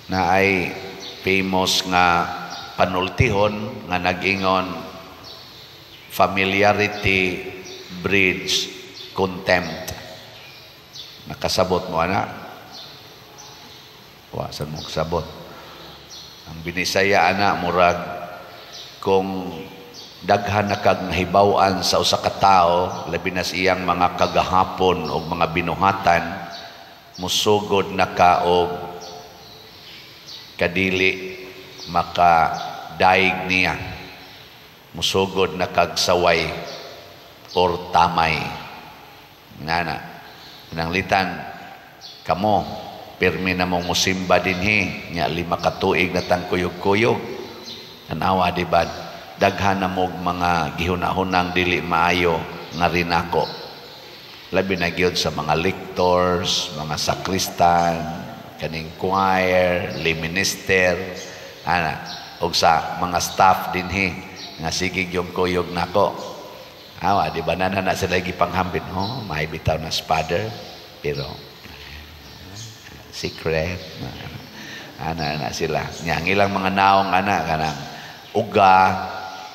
Naay famous nga panultihon nga nag-ingon, "Familiarity breeds contempt." Nakasabot mo ana? Wa sa mo kasabot. Ang Binisaya ana, murag kung daghan na kag nahibaw-an sa usa ka tawo, labi na sa iyang mga kagahapon o mga binuhatan, musugod na ka og kadili makadaig niya, musugod na kag saway or tamay ngana. Nanglitan kamo, pirmi na mong musimba dinhi nya, 5 ka tuig na tang kuyog-kuyog. Tanawa, di ba, daghan na mog mga gihuna-hunang dili maayo nga rinako, labi na gyud sa mga lectors, mga sakristan, kaning choir, lay minister ana, ug sa mga staff dinhi nga sige yung kuyog nako. Awa, di ba, na na sila gipanghambin, "Oh, may bitaw na father, pero secret." Ana na sila. Nya ang ilang mga naong ana, kanang uga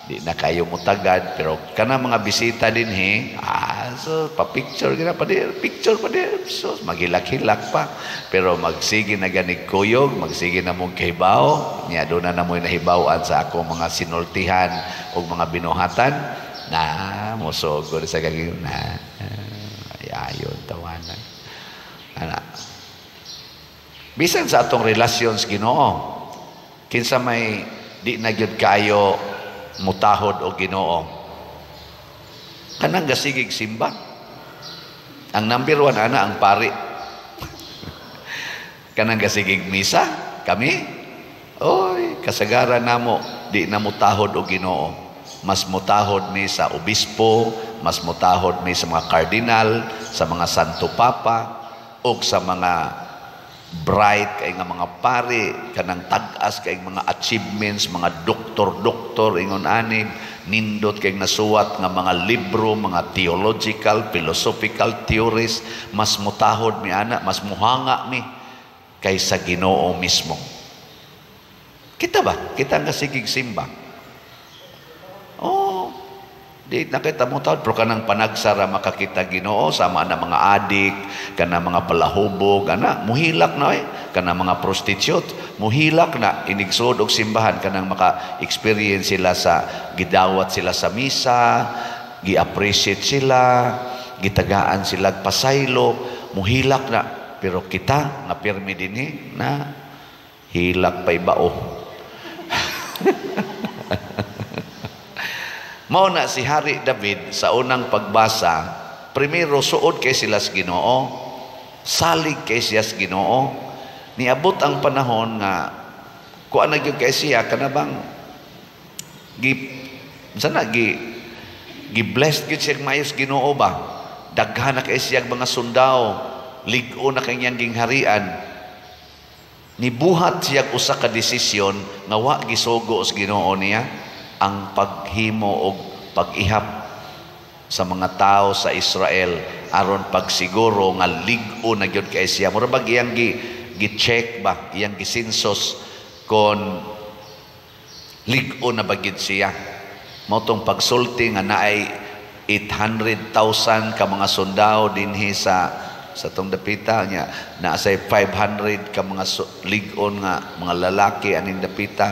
di na kayo mutagad, pero kana mga bisita dinhi, so pa-picture gina pa di, picture pa di, so maghilak-hilak pa. Pero magsige na ganig kuyog, magsige na mong kahibaw nya, doon na namoy nahibaw-an sa akong mga sinultihan o mga binuhatan na mosugod sa gagawin na ay ayon tawanan ana. Bisan sa atong relasyon sa Ginoo, kinsa may di na gyud kayo mutahod og Ginoo? Kanang gasigig simba. Ang number one ana, ang pari. Kanang gasigig misa, kami. Oy, kasagaran namo di na mutahod og Ginoo. Mas mutahod mi sa obispo, mas mutahod mi sa mga kardinal, sa mga santo papa, ug sa mga bright kay nga mga pari, kanang tag-as kay mga achievements, mga doktor-doktor, ingon ani, nindot kay nasuwat nga mga libro, mga theological, philosophical theories. Mas mutahod mi ana, mas muhanga mi kaysa Ginoo mismo. Kita ba? Kita nga sigig simba. Oh, di na kita mo tawad, pero kanang panagsara makakita Ginoo, sama na mga adik, kanang mga palahubog, ana, muhilak na eh. Kanang mga prostitute, muhilak na inigsud og simbahan, kanang maka-experience sila sa gidawat sila sa misa, gi-appreciate sila, gitagaan sila pasaylo, muhilak na. Pero kita nga pirmi dinhi na hilak pa'y bao. Mao na si Hari David sa unang pagbasa, primero suod kay sila sa Ginoo, salig kay siya sa Ginoo. Niabot ang panahon nga kuan na gyud kay siya, kana bang gi sana gi gi blessed gyud siya maayos Ginoo ba. Daghan na kay siya mga sundao, lig-o na kay niyang gingharian. Nibuhat siya usa ka desisyon nga wa gisugo sa Ginoo niya, ang paghimo og pag-ihap sa mga tao sa Israel aron pagsiguro nga lig-o na gyud kay siya. Mura bag iyang gi gi-check ba, iyang gi-census kon lig-o na ba gyud siya. Mao tong pagsulti nga naay 800,000 ka mga sundao dinhi sa tong dapita niya, naa say 500 ka mga lig-on nga mga lalaki aning dapita.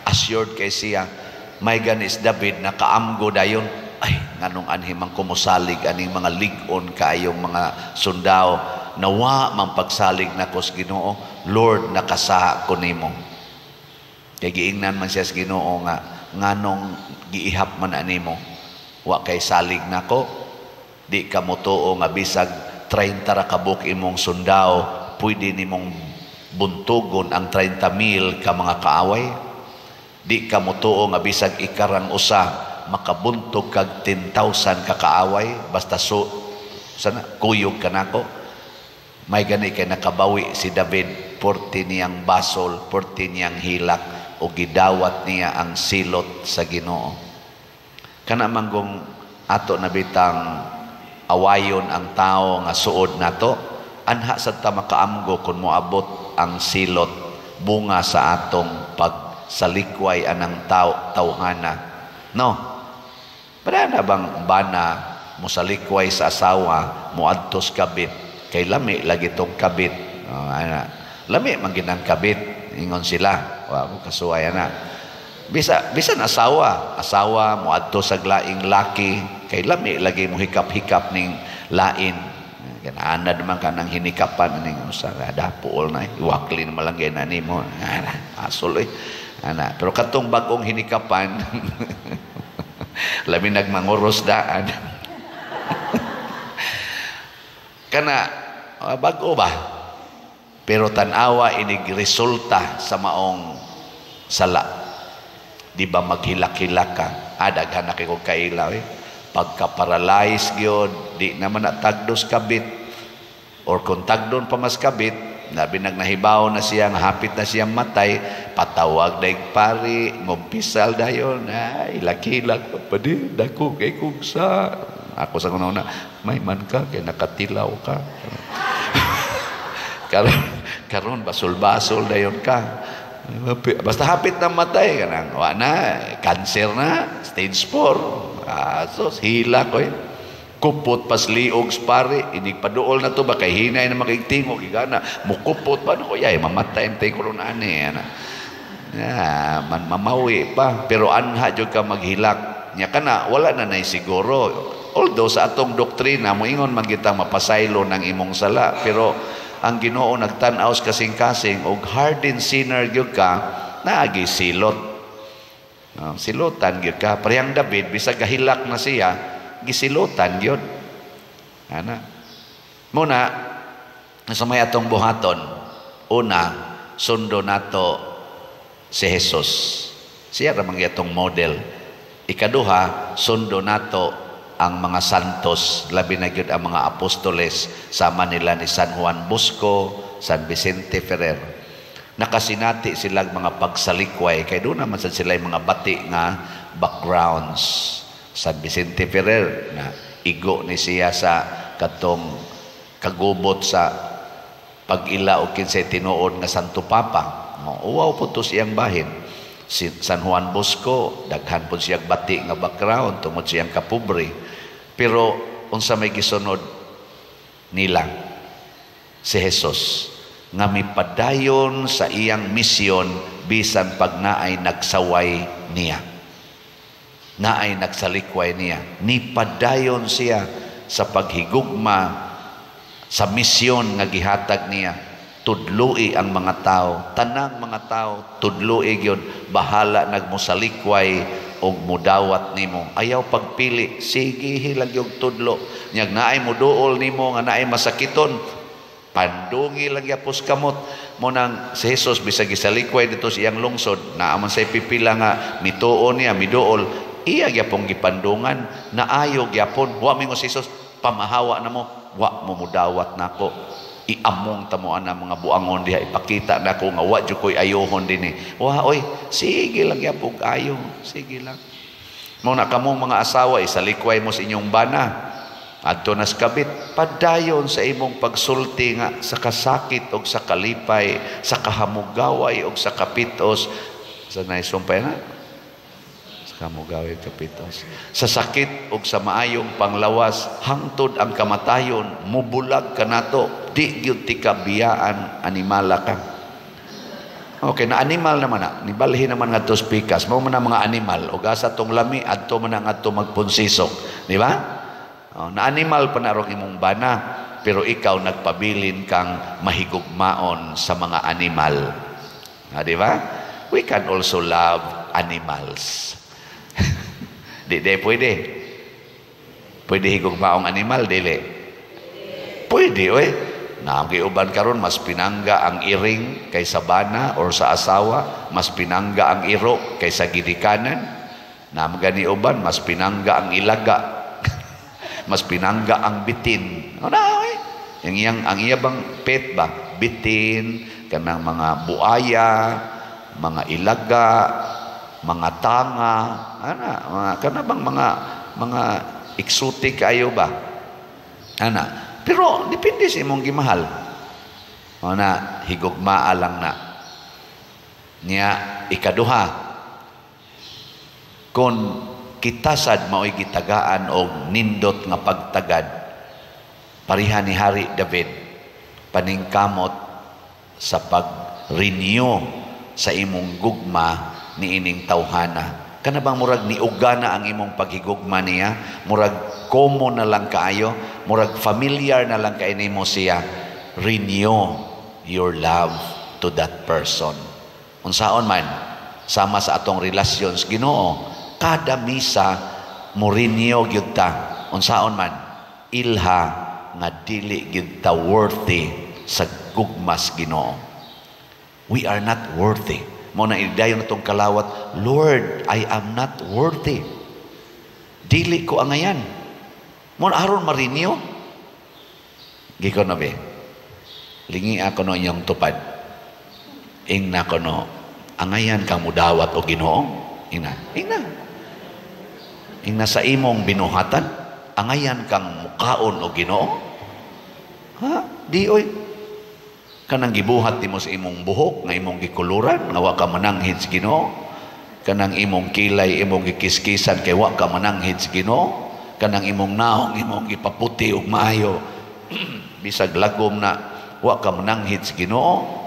Assured kay siya. May ganis David nakaamgo dayon, "Ay, nganong anhi man kumusalig aning mga lig-on kaayong mga sundao? Nawa man pagsalig nako sa Ginoo. Lord, nakasa ko nimo." Kay giingnan man siya sa Ginoo nga, "Nganong giihap man animo? Wa kay salig nako? Di ka motuo nga bisag 30 ra kabuk imong sundao, pwede nimong buntugon ang 30 mil ka mga kaaway? Di ka motuo nga bisag ikarang usa, makabuntog kag 10,000 ka kaaway, basta so sana kuyog ka nako?" May gani kay nakabawi si David, porti niyang basol, porti niyang hilak, o gidawat niya ang silot sa Ginoo. Kana manggong ato na bitang awayon ang tao nga suod nato, anha sad ta makaamgo kung moabot ang silot. Bunga sa atong pagsalikway anang tao tawhana. No? Para na bang bana mosalikway sa asawa, moadto sa kabit, kay lami lagi tong kabit. Oh, ana. Lami man gid ang kabit, ingon sila. Wa ko kasuway ana. Bisan asawa, asawa moadto sa laing laki, kay lami lagi mo hikap-hikap ning lain. Kananad man kanang hinikapan ning usa dapuol na iwakli na malangay na nimo. Ana, asol eh. Ana, pero katong bag-ong hinikapan labi nagmanguros daan. Kana bag-o ba? Pero tan-awa inig resulta sa maong sala. Di ba maghilak-hilak ka? Ah, daghan na kay kog kaila eh. Pagka-paralyze gyud, di naman na tagdos kabit. Or kung tagdon pa mas kabit, labi nagnahibaw na siya, nga hapit na siyang matay, patawag daig pari, ngumpisal dayon, ay, hilak-hilak pa di, dako kay kugsa. Ako sa kuna may man ka, kay nakatilaw ka. Karon basol-basol dayon ka. Basta hapit na matay, kanang, wa na, cancer na, stage 4. Ah, so, hila ko eh. Kupot pas liog pare, inig paduol na to ba, kay hinay na makigtingog, igana, mukupot pa, ko, yay, mamatay ang ko ron ani. Ana. Ya, man mamawi pa, pero anha jud ka maghilak. Nya kana, wala na nay siguro. Although sa atong doktrina, moingon man kita mapasaylo ng imong sala, pero ang Ginoo nagtan-aw sa kasing-kasing og hardened sinner gyud ka, naagi silot. Silotan gyud ka. Parehang David, bisag gahilak na siya, gisilotan gyud. Ana. Muna sa may atong buhaton, una, sundo nato si Jesus. Siya ra man atong model. Ikaduha, sundo nato ang mga santos, labi na gyud ang mga apostoles, sama nila ni San Juan Bosco, San Vicente Ferrer. Nakasinati silang mga pagsalikway, kay doon naman sad sila mga bati nga backgrounds. San Vicente Ferrer, na igo ni siya sa katong kagubot sa pag-ila o kinsay tinuod nga Santo Papa. No, uwaw po to siyang bahin. Si San Juan Bosco, daghan po siyang bati nga background tungod siyang kapobre. Pero unsa may gisunod nila? Si Jesus nga mipadayon sa iyang misyon bisan pag naay nagsaway niya. Naay nagsalikway niya. Nipadayon siya sa paghigugma sa misyon nga gihatag niya. Tudloi ang mga tao, tanang mga tao, tudloi gyud, bahala nagmusalikway og mudawat nimo. Ayaw pagpili, sige hilag yung tudlo. Nyag naay muduol nimo nga naay masakiton, pandungi lang yapos kamot. Mo nang si Jesus bisag gisalikway dito sa iyang lungsod, naa man say pipila nga mituo niya, miduol, iya gyapong gipandungan, naayo gyapon. Wa mingon si Jesus, pamahawa na mo, wa mo mudawat nako. Iamong tamo ana mga buangon diha, ipakita nako nga wa jud koy ayohon dinhi. Wa oy, sige lang gyapon ayo, sige lang. Mo na kamong mga asawa, isalikway mo sa inyong bana. Adto nas kabit, padayon sa imong pagsulti nga sa kasakit og sa kalipay, sa kahamugaway og sa kapitos. Sa naisumpay na? Sa kamugaway kapitos. Sa sakit og sa maayong panglawas, hangtod ang kamatayon, mubulag ka nato, di gyud ti kabiyaan, animala ka. Okay, na animal naman na, nibalhin naman ngadto sa pikas, mao man ang mga animal, og asa tong lami, adto man ang adto magpunsisok, di ba? Oh, na animal pa na rong imong bana, pero ikaw nagpabilin kang mahigugmaon sa mga animal. Ah, di ba? We can also love animals. Di, di pwede. Pwede higugmaong animal, dili. Pwede, oy. Naagi uban karon mas pinangga ang iring kaysa bana or sa asawa, mas pinangga ang iro kaysa gidikanan. Naam gani uban mas pinangga ang ilaga. Mas pinangga ang bitin. Ano na, oy? Yang iyang, ang iya bang pet ba? Bitin, kanang mga buaya, mga ilaga, mga tanga, ana, mga kana bang mga exotic ayo ba? Ana. Pero depende sa imong gimahal. Ana, higugmaa lang na. Nya ikaduha, kung kita sad mao'y gitagaan og nindot nga pagtagad pareha ni Hari David, paningkamot sa pag-renew sa imong gugma niining tawhana. Kana bang murag niuga na ang imong paghigugma niya, murag common na lang kaayo, murag familiar na lang kay nimo siya, renew your love to that person. Unsaon man, sama sa atong relasyon sa Ginoo, kada misa mo renew gyud ta. Unsaon man, ilha nga dili gyud ta worthy sa gugmas Ginoo. We are not worthy. Mao na idayon atong kalawat, "Lord, I am not worthy." Dili ko angayan. Mao na aron ma-renew. Giko na be. Lingi ako no inyong tupad. Ingna ko no, angayan kang mudawat o Ginoo. Ingna, ingna. Ingna sa imong binuhatan, angayan kang mukaon o Ginoo. Ha? Di oy. Kanang gibuhat nimo sa imong buhok nga imong gikuluran nga wa ka mananghid sa Ginoo. Kanang imong kilay imong gikiskisan kay wa ka mananghid sa Ginoo. Kanang imong naong imong gipaputi og maayo bisag lagom na, wa ka mananghid sa Ginoo.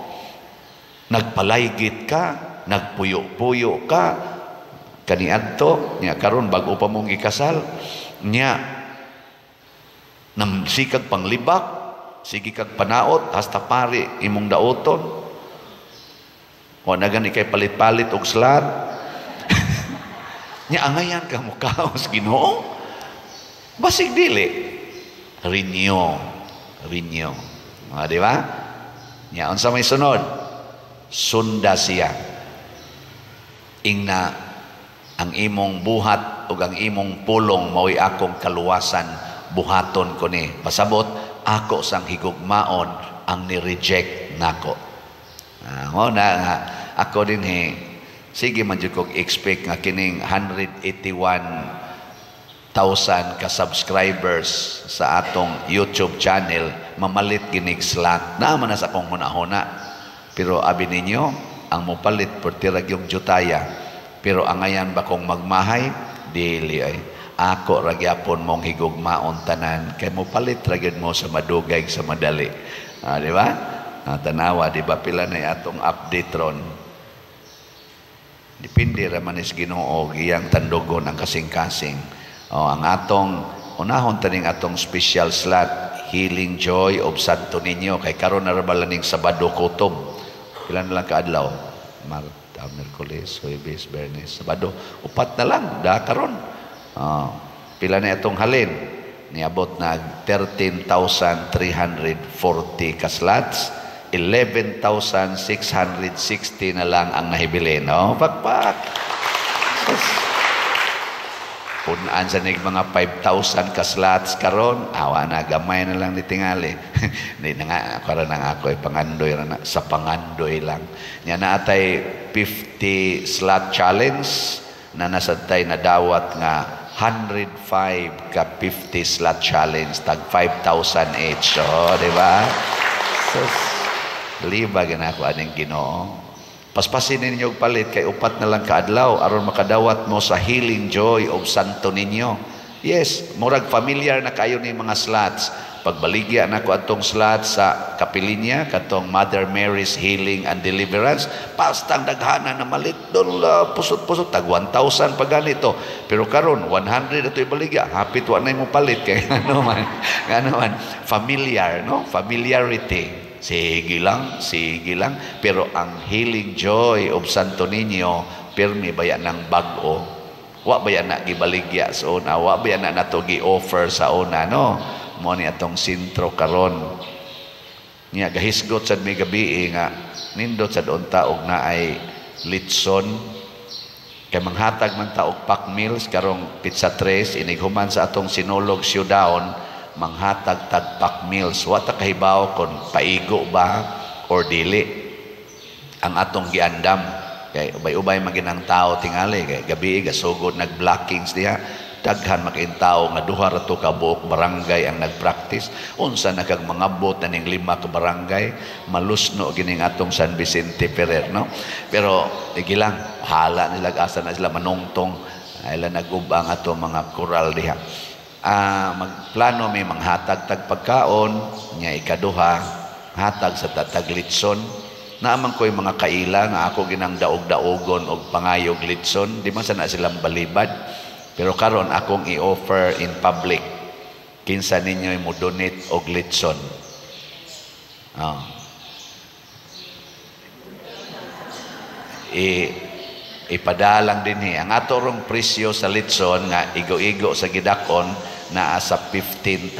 Nagpalaygit ka, nagpuyo-puyo ka kaniadto nya, karon bag-o pa mong gikasal nya, namsikag panglibak, sige kag panaot hasta pari imong daoton, wa na gani kay palit-palit og slot nya, angayan ka mukaon sa Ginoo? Basig dili. Renew, renew. Ah, di ba? Nya unsa may sunod? Sunda siya. Ingna, "Ang imong buhat ug ang imong pulong mao'y akong kaluwasan, buhaton ko ni." Pasabot, ako sang higugmaon ang ni-reject nako. Ah, mo na nga ako din he, sige man jud kog expect nga kining 181,000 ka subscribers sa atong YouTube channel mamalit ginig slot na man na sa akong hunahuna. Pero abi ninyo, ang mopalit perti ra gyung jutaya. Pero angayan ba kong magmahay? Dili ay. Ako ra gyapon mong higugmaon tanan kay mopalit ra gyud mo sa madugay, sa madali. Ah, di ba? Ah, tanawa, di ba, pila na atong update ron? Depende ra man is Ginoo iyang tandugon ang kasing-kasing. Oh, ang atong unahon taning atong special slot, Healing Joy of Santo Niño, kay karon na ra bala ning Sabado kutob. Pila na lang kaadlaw? Martes, Miyerkules, Huwebes, Biyernes, Sabado. Upat na lang da karon. Oh, pila na itong halin? Niabot na 13,340 ka slots. 11,660 na lang ang nahibilin. No? Pakpak! Sus. Punaan sa nig mga 5,000 ka slots karon, awa na, gamay na lang ni tingali. Hindi na nga, karon na ako ay pangandoy ra na, sa pangandoy lang. Nya na atay 50 slot challenge na nasa tay nadawat nga 105 ka 50 slot challenge, tag 5,000 each. Oh, di ba? Sus, liba gina ako aning Ginoo. Paspasin ninyo og palit kay upat na lang kaadlaw aron makadawat mo sa Healing Joy of Santo Niño. Yes, murag familiar na kayo ni mga slots. Pagbaligya na ko atong slot sa Kapilinya, katong Mother Mary's Healing and Deliverance, pastang daghana na malit doon, pusot-pusot, tag 1,000 pa ganito. Pero karon 100 ato ibaligya, hapit wa na mo palit kay ano man, familiar, no? Familiarity. Sige lang, sige lang. Pero ang Healing Joy of Santo Niño, pirmi baya ng bag-o. Wa baya na gibaligya sa una, wa baya na nato gi-offer sa una, no? Mo ni atong sentro karon. Nya gahisgot sad mi gabi nga nindot sad unta og naay litson kay manghatag man ta og pack meals karong petsa 3, inig human sa atong Sinulog Showdown, manghatag tag pack meals. Wa ta kahibaw kon paigo ba or dili ang atong giandam kay ubay-ubay maginang tao tingali kay gabi gasugod nag-blockings diha. Daghan makain tao nga duha ra to ka buok barangay ang nagpractice. Unsa na kag mangabot na ning lima ka barangay, malusno gining atong San Vicente Ferrer, no? Pero sige lang, hala nila, asa na sila manungtong, ila nagubang ato mga koral diha. Magplano may manghatag tag pagkaon nya, ikaduha, hatag sa tatag litson. Naaman ko'y mga kaila nga ako ginang daog-daogon og pangayog litson, di man sana silang balibad. Pero karon akong i-offer in public, kinsa ninyo mo donate og litson. Oh. Ipadalang dinhi ang ato rong presyo sa litson nga igo-igo sa gidakon naa sa 15,000.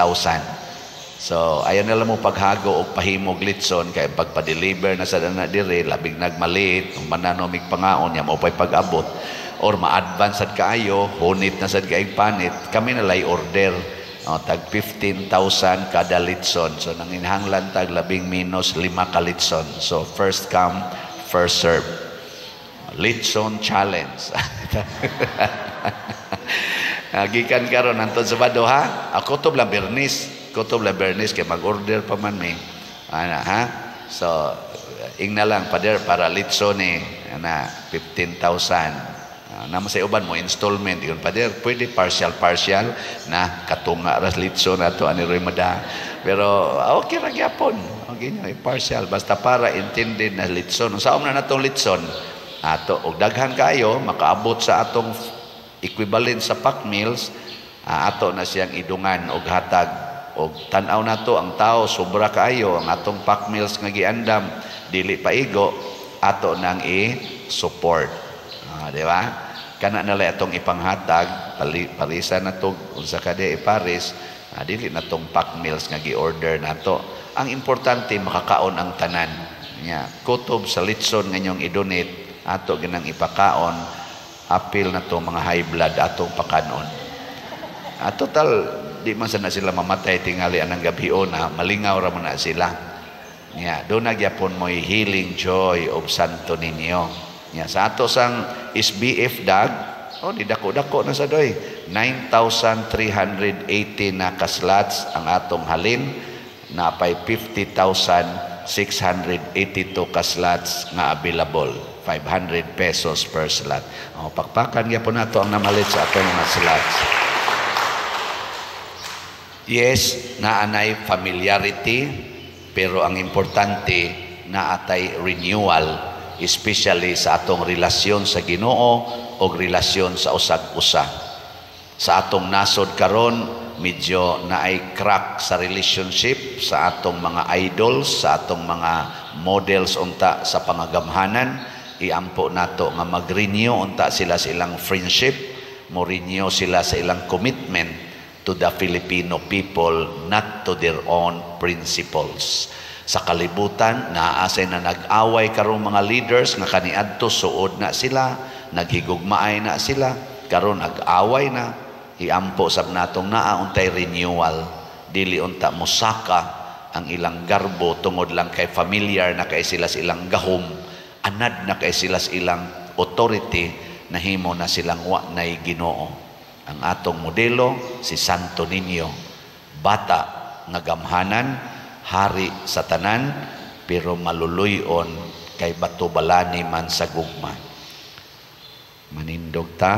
So ayaw nila mo paghago og pahimog litson kay pagpa-deliver na sa dana dire, labing nagmalit kung manano mig pangaon nya mao pay pag-abot or ma-advance sad kaayo, hunit na sad kay panit. Kami na lay order, oh, tag 15,000 kada litson. So nanginhanglan tag labing minus 5 ka litson. So first come, first serve. Litson challenge. Gikan karon hantod Sabado, ha. Ako to lang Bernis, kutob lang Bernis kay mag-order pa man mi. Ana ha. So ingna lang, "Pader, para litson ni ana 15,000." Naman sa uban mo installment yun, "Pader, pwede partial partial na katunga ras litson ato ani roy mada." Pero okay ra gyapon. Okay nyo, partial basta para intended na litson. Unsaon na natong litson ato og daghan kayo makaabot sa atong equivalent sa pack meals, ato na siyang idungan og hatag og tan-aw nato ang tao sobra kaayo ang atong pack meals nga giandam dili paigo, ato nang i-support. Di ba? Kana nala atong ipanghatag, parisa na to unsa ka di iparis, dili na tong pack meals nga gi-order nato. Ang importante makakaon ang tanan. Nya, kutob sa litson nga inyong i-donate, ato ginang ipakaon, apil na to mga high blood atong pakanon. Total di man sana sila mamatay tingali anang gabi na malingaw ra man na sila. Nya, do na gyapon mo'y healing joy of Santo Niño. Nya, sa ato sang SBF dag, oh, di dako-dako na sa doy. 9,380 na ka-slots ang atong halin, napay 50,682 ka-slots nga available. 500 pesos per slot. Oh, pakpakan gyapon nato ang namalit sa atong mga slots. Yes, naanay familiarity, pero ang importante naatay renewal, especially sa atong relasyon sa Ginoo o relasyon sa usag-usa. Sa atong nasod karon, medyo naay crack sa relationship sa atong mga idols, sa atong mga models unta sa pangagamhanan. Iampo nato nga mag-renew unta sila sa ilang friendship, mo renew sila sa ilang commitment to the Filipino people, not to their own principles. Sa kalibutan, naasay na nag-away karong mga leaders nga kaniadto suod na sila, naghigugmaay na sila, karon nag-away na. Iampo sab natong naa untay renewal, dili unta mosaka ang ilang garbo tungod lang kay familiar na kay sila sa ilang gahom, anad na kay sila sa ilang authority, nahimo na silang wa nay Ginoo. Ang atong modelo si Santo Niño, bata nga gamhanan, hari sa tanan, pero maluluyon kay bato balani man sa gugma. Manindog ta.